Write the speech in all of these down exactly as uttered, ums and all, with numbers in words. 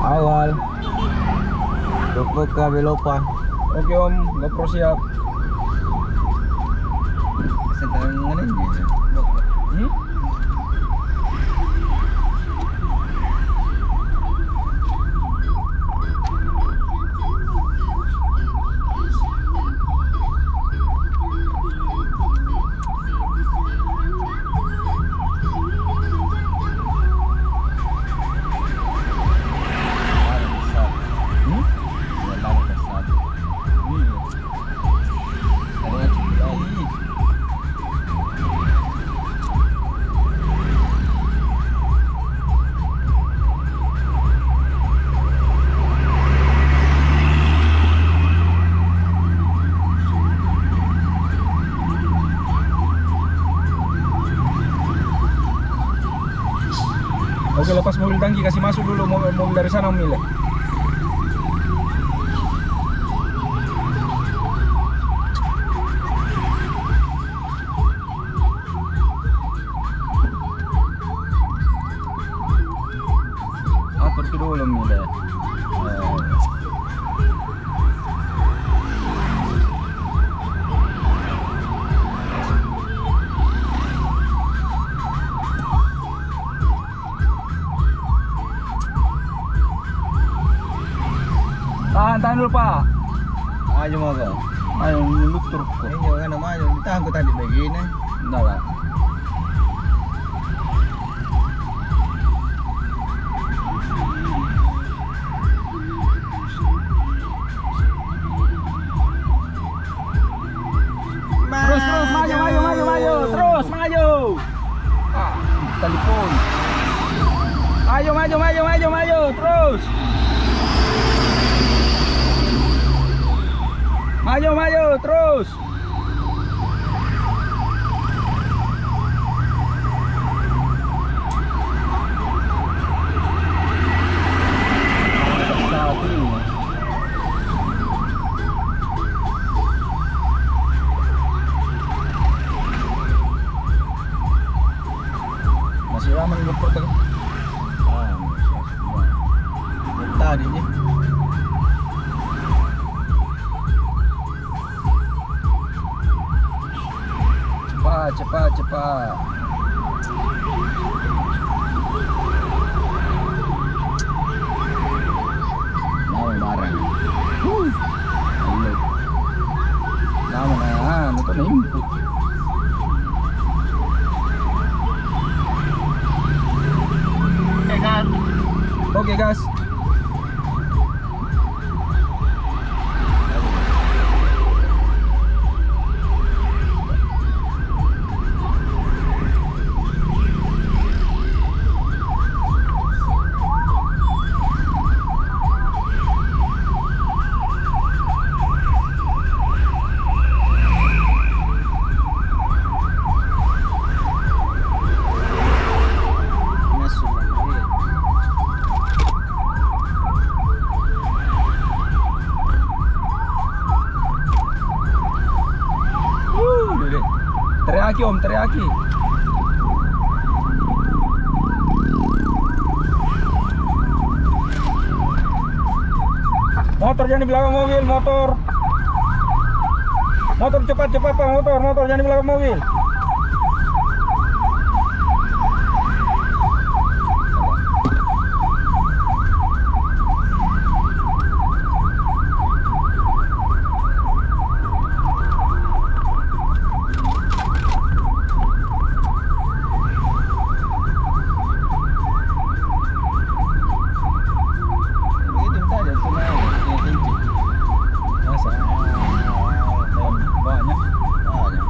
Awal. Toko ka belopa. Oke, Om, GoPro siap. Sedang mana ini? Hmm? Hmm? Iya. Oke, lepas mobil tangki, kasih masuk dulu mobil, mobil dari sana, Om Mile. Atur ki dulu, Mile. Eh. Tahan, tahan dulu, Pak. Maju mako. Ayo, nyelutur ko. Iya, kan maju. Ditahan ko tadi begini. Ndak lah. Terus, terus, maju, maju, maju, maju. Terus, maju. Ah, telepon. Maju, maju, maju, maju, maju. Terus. Maju, maju, terus. Masih lama nih ngeprot kan? Ah, tadi nih. Cepat, cepat, cepat. Mau barang. Huh. Ayo. Lama na, ah, nonton na input. Oke, gas. Wuh, deh, deh. Teriaki, Om, teriaki. Motor jangan di belakang mobil, motor. Motor cepat, cepat, Pak, motor, motor jangan di belakang mobil. Masa? Banyak. Banyak.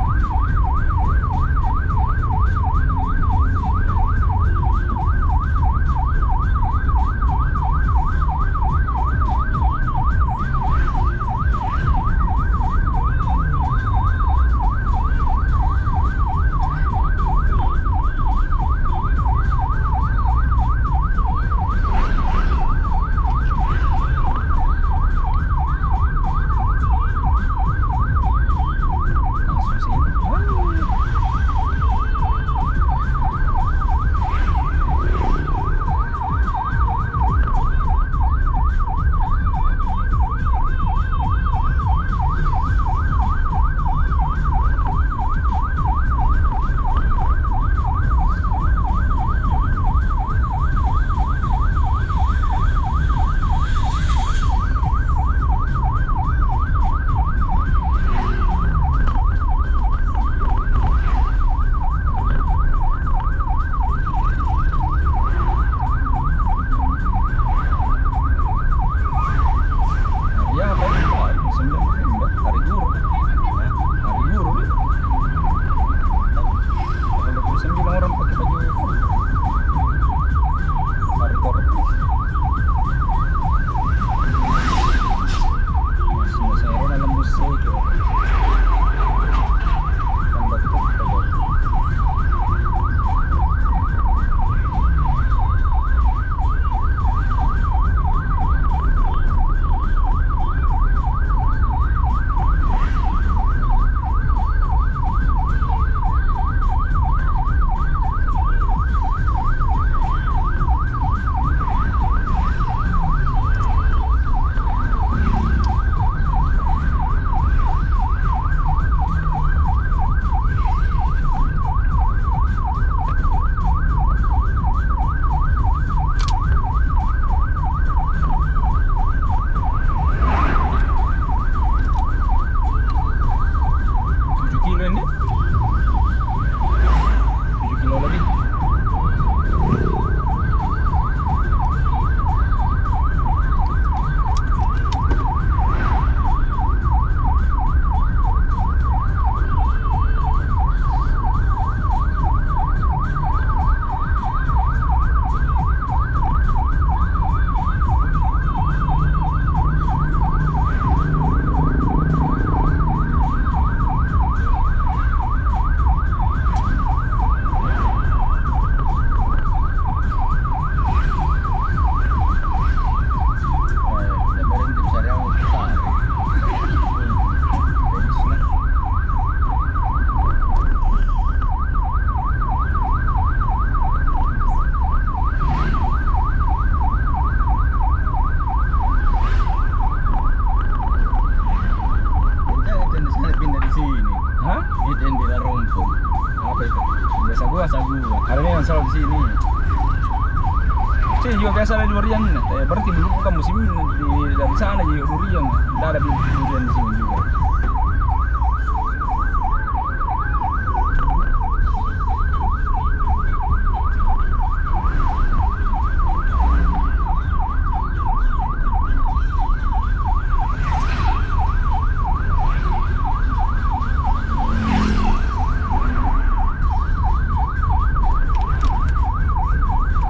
Durian, eh, berarti dulu bukan musim di, dari sana jadi durian. Tidak ada durian di sini juga.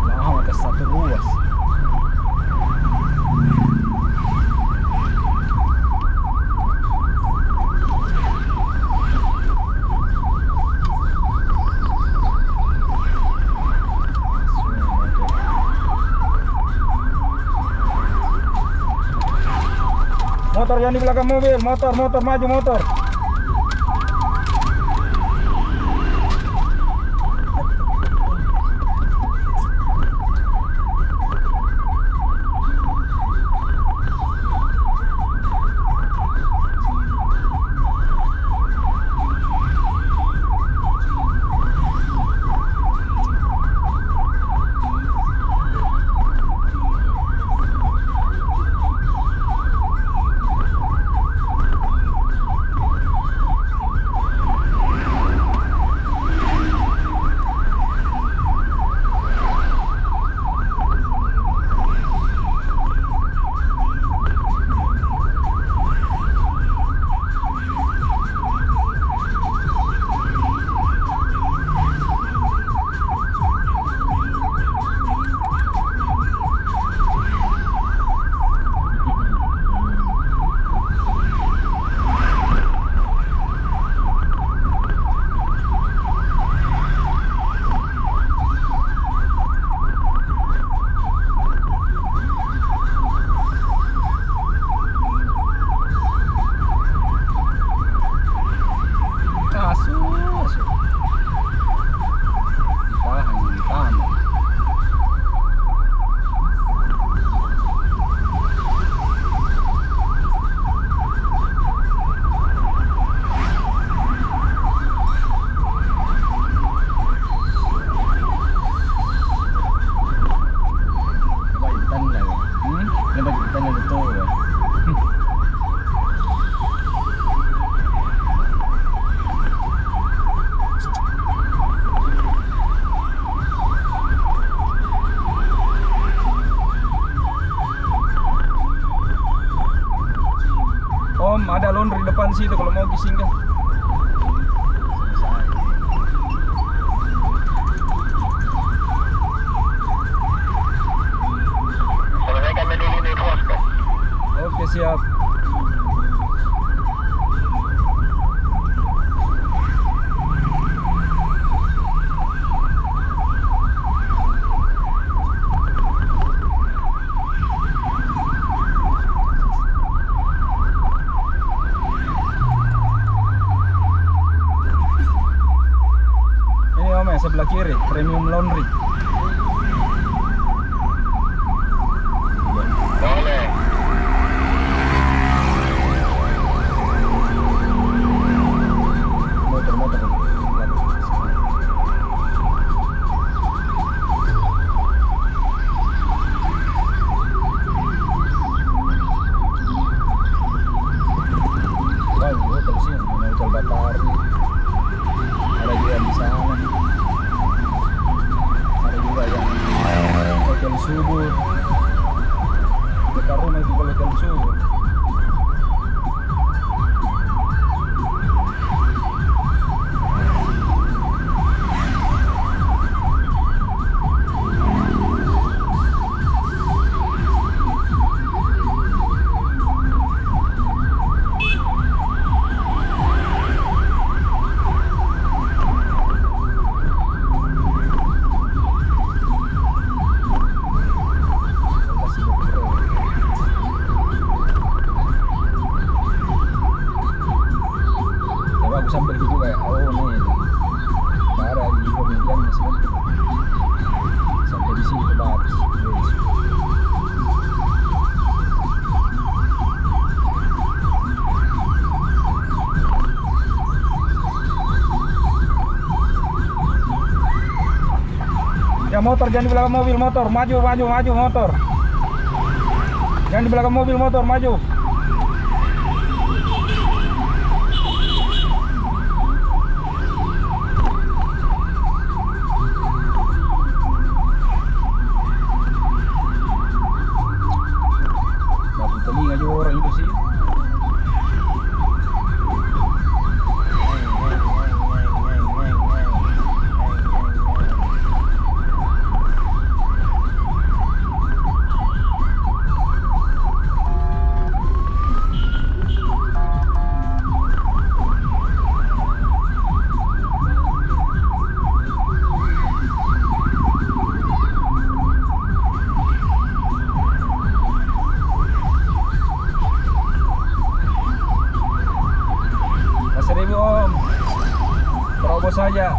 Nah, maka satu ruas. Motor yang di belakang mobil, motor, motor, maju, motor. Asu, asu. Tahan, tahan. Coba ikutan lagi. Hmm? Coba ikutan lagi tu. Om, ada laundry depan situ kalau mau ki singgah. Selesaikan dulu nih, bos. Oke, siap. Ini, Om, ya, sebelah kiri, Premium Laundry. Boleh. Motor, motor. Bagus hotel sini, Hotel Batari. Ada juga yang di sana. Ada juga yang Hotel Subur. Dekat rumah itu kalau Hotel Subur. Coba aku sambil gitu kayak, oh, ini. Baru lagi dua mingguan masih. Sampai di sini ke Batis. Ya, motor jangan di belakang mobil, motor. Maju, maju, maju, motor. Yang di belakang mobil motor, maju. Dapat telinga juga orang itu sih. Kasih ribu, Om. Terobos saja.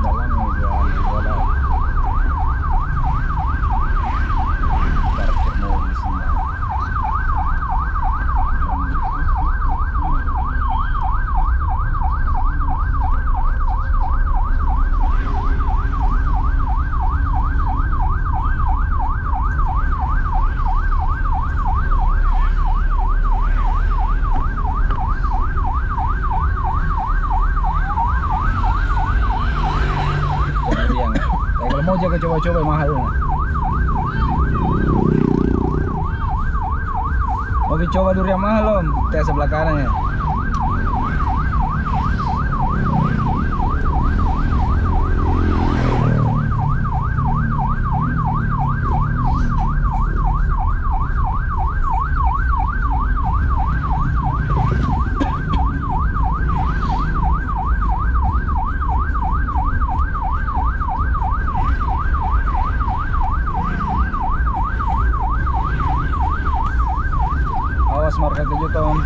Dalam ni dia, dia lah. Parkir mobil sini. Tapi kalau mau jaga coba-coba, mahal. Mau ki coba durian mahal, Om. Teh sebelah kanan ya. Awas marka kejutan.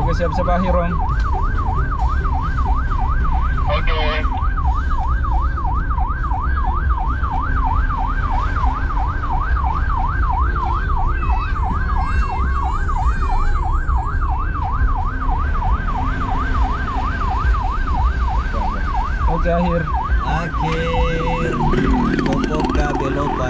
Siap-siap akhir, Om. Oke.